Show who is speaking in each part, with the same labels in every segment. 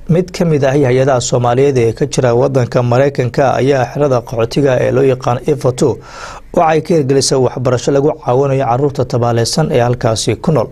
Speaker 1: Mid ka mid ah hay-adaha Soomaaliyeed ee ka jira wadanka Mareykanka ayaa xerada qaxootiga ee loo yaqaan Ifo 2 waxay ka hirgelisay waxbarasho lagu caawinayo caruurta tabaaleysan ee halkaasi ku nool.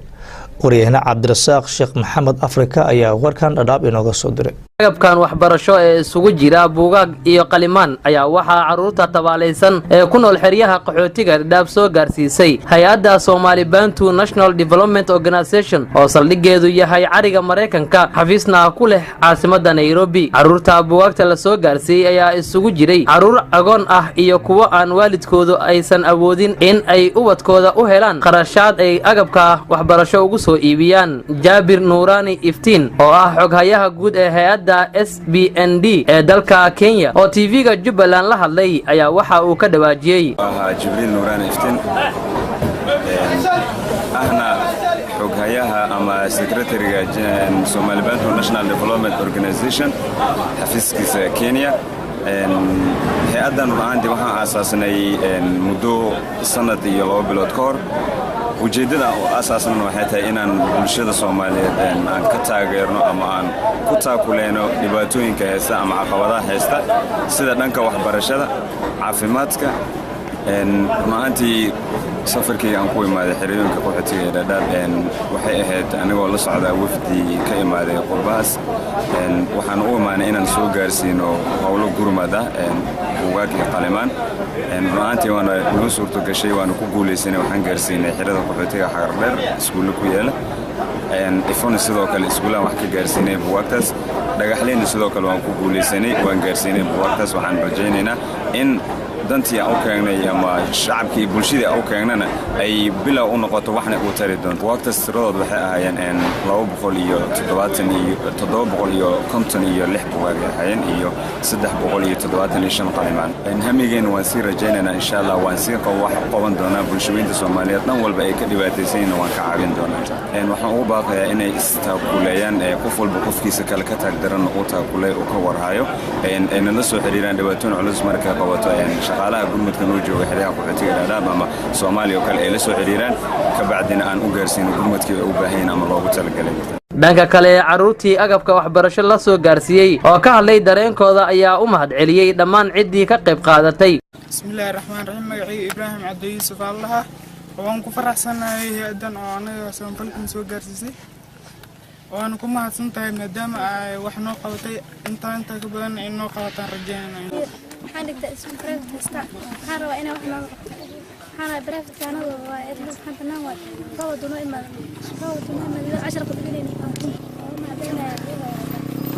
Speaker 1: Waryahna Cabdirasaaq Sheekh Maxamed Afrika ayaa warkan Dhadhaab inooga soo diray.
Speaker 2: Agabkan waxbarasho ee isugu jira buugaag iyo qalimaan ayaa waxaa carruurta tabaalaysan ee ku nool xeryaha qaxootiga Dhadhaab soo gaarsiisay hay-adda Somaali Bantu National Development Organization, oo saldhigeedu yahay cariga Maraykanka, xafiisna ku leh caasimadda Nairobi. Carruurta buugaagta la soo gaarsiiyey ayaa isugu jiray carruur agoon ah iyo kuwo aan waalidkoodu aysan awoodin in ay ubadkooda u helaan kharashaad ay agabka waxbarasho ugu soo iibiyaan. Jaabir Nuuraani Iftiin, oo ah xoghayaha guud ee hay-adda SBND ee dalka Kenya, oo TV-ga Jubbaland la hadlay, ayaa waxa uu ka dhawaajiyey.
Speaker 3: Ahaa Jibriil Nuuraani Iftiin, ahna xoghayaha ama secretary-ga Somali Bantu National Development Organization, xafiiskiisa Kenya. Hay-addan run ahaantii waxaan aasaasnay muddo sanad iyo 2 bilood ka hor. Ujeeddada u aasaasnan waxay tahay inaan bulshada Soomaaliyeed aan ka taageerno ama aan ku taakuleyno dhibaatooyinka haysta ama caqabadaha haysta, sida dhanka waxbarashada, caafimaadka. Run ahaantii, safarkii aan ku imaaday xerooyinka qaxootiga ee Dhadhaab waxay ahayd anigoo la socdaa wafdi ka imaaday qurbahaas. Waxaan u imaanay inaan soo gaarsiino howlo gurmad ah, buugaag iyo qalimaan. Run ahaantii waana noo suurto gashay, waana ku guulaysanay. Waxaan gaarsiinay xerada qaxootiga Xagardheer iskuulle ku yaala, Ifona sidoo kale iskuullahan wax ka gaarsiinay buugaagtaas, Dhagaxleyna sidoo kale waan ku guulaysanay, waan gaarsiinay buugaagtaas. Waxaan rajaynaynaa in dantii aan u keenay ama shacabkii iyo bulshadii aan u keenana ay bilow u noqoto, waxna uu tari doonto. Buugaagtaas tiradood waxay ahaayeen 270 iyo 756 buugaag ay ahaayeen iyo 375 qalimaan. Hamigeena waan sii rajaynaynaa, insha Allah waan sii wax qaban doonaa. Bulshooyinta Soomaaliyeed dhan walba ay ka dhibaataysan yihiin waan ka caawin doonaa. Waxaan ugu baaqayaa inay istaakuleeyaan, qof walba qofkiisa kale ka taagdaran uu taakuley, uu ka warhayo, ay nala soo xiriiraan dhibaatooyin culus markay qabato. Shaqaalaha gurmudka noo jooga xeryaha qaxootiga Dhadhaab ama Soomaaliya oo kale ay la soo xiriiraan, kabacdina aan u gaarsiino gurmudkii ay u baahan ama loogu talagalay.
Speaker 2: Dhanka kale, carruurtii agabka waxbarasho la soo gaarsiiyey oo ka hadlay dareenkooda ayaa u mahad celiyey dhammaan ciddii ka qayb qaadatay.
Speaker 4: Bismillaahi raxmaan raxiim. Magacayga Ibraahim Cabdi Yuusuf Allaha. Waan ku faraxsanahay hay-addan oo anaga samafalkan soo gaarsiisay. Waana ku mahadsan tahay maadaama ay wax noo qabatay. Intaa intaa ka badan in noo qabataan rajeynayna.
Speaker 5: Waxaan dhigtaa iskuul private kasta. Waxaan rabaa inaan wax nooga qabto. Waxaan rabaa private anaga waa waxaan banaan waay. Roob hadduu noo imaado, roob hadduu noo imaado, cashar ku dhiganayna.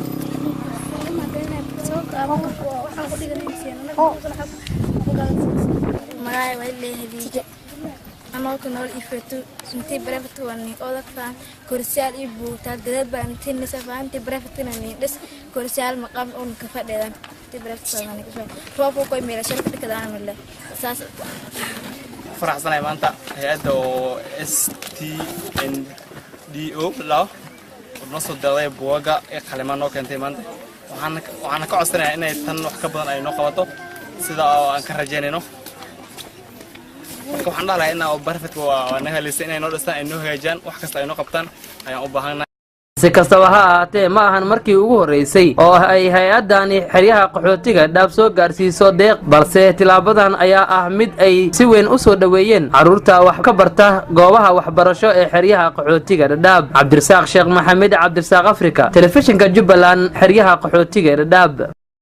Speaker 5: Waa mahadcelinaya sababta ah waxaan ku dhiganayna anaga ku
Speaker 6: Magacay waa leeyahay. Anoo ku nool Ifo 2, intii private waa nin odagtaan korsiyaal iyo buugtaal dadaal baa intii nisafaa intii private ni dhis korsiyaal maqam un ka fadhidan intii private waa ni ka roob ko meela sharka dhikadaan male saas.
Speaker 7: Faraxsanahay maanta hay-adda oo STNDO lao noo soo diray buugaga ee qalimaan noo keentay maanta. Waxaana ka codsanayaa inay tan wax ka badan ay noo qabato, sida oo aan ka rajaynayno. Marka waxaan dhahlayaa inaa private waa naga helaysa inay noo dhistaan, ay noo hagaajiyaan, wax kasta ay noo qabtaan ayaan u baahannahay.
Speaker 2: Si kastaba ha ahaatee, ma ahan markii ugu horraysay oo ay hay-addani xeryaha qaxootiga Dhaab soo gaarsiiso deeq, balse tilaabadan ayaa ah mid ay si weyn u soo dhoweeyeen carruurta wax ka barta goobaha waxbarasho ee xeryaha qaxootiga Dhadhaab. Cabdirasaaq Sheekh Maxamed, Cabdirasaaq Afrika, Telefishinka Jubbaland, xeryaha qaxootiga ee Dhadhaab.